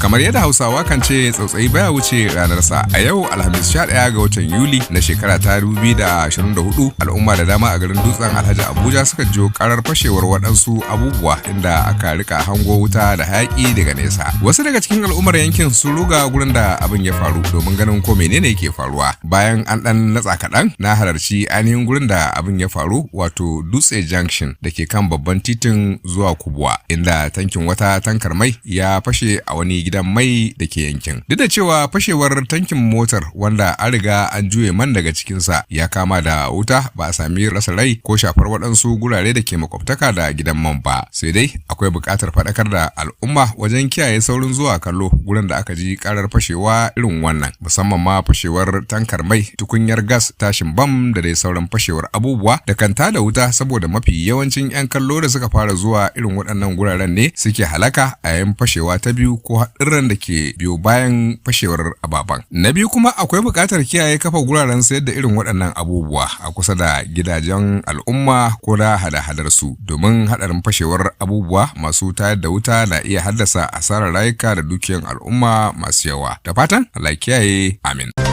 Kamar yadda Hausawa kan ce, tsautsayi baya wuce ranarsa. A yau Alhamis, 11 ga watan Yuli na shekara ta 2024, al'umma da dama a garin Dutsen Alhaji Abuja suka jiyo karar fashewar waɗansu abubuwa, inda aka rika hango wuta da hayaki daga nesa. Wasu daga cikin al'ummar yankin sun ruga gurin da abin ya faru domin ganin ko menene ke faruwa. Bayan an dan natsa kaɗan, na halarci ainihin gurin da abin ya faru, wato Dutse Junction da ke kan babban titin zuwa Kubwa, inda tankin wata tankar mai ya fashe a wani gidan mai da ke yankin. Duk da cewa fashewar tankin motar, wanda an riga an juye man daga cikinsa, ya kama da wuta, ba a sami rasa rai ko shafar waɗansu gurare da ke makwabtaka da gidan man ba. Sai dai akwai buƙatar faɗakar da al'umma wajen kiyaye saurin zuwa kallo gurin da aka ji karar fashewa irin wannan, musamman ma fashewar tankar mai, tukunyar gas, tashin bam da dai sauran fashewar abubuwa da kan tada wuta, saboda mafi yawancin 'yan kallo da suka fara zuwa irin waɗannan guraren ne suke halaka a yayin fashewa ta biyu ko haɗurran da ke biyo bayan fashewar ababen. Na biyu kuma, akwai buƙatar kiyaye kafa guraren sayar da irin waɗannan abubuwa a kusa da gidajen al'umma ko da hada-hadar su, domin haɗarin fashewar abubuwa masu tayar da wuta na iya haddasa asarar rayuka da dukiyan al'umma masu yawa. Da fatan Allah kiyaye, amin.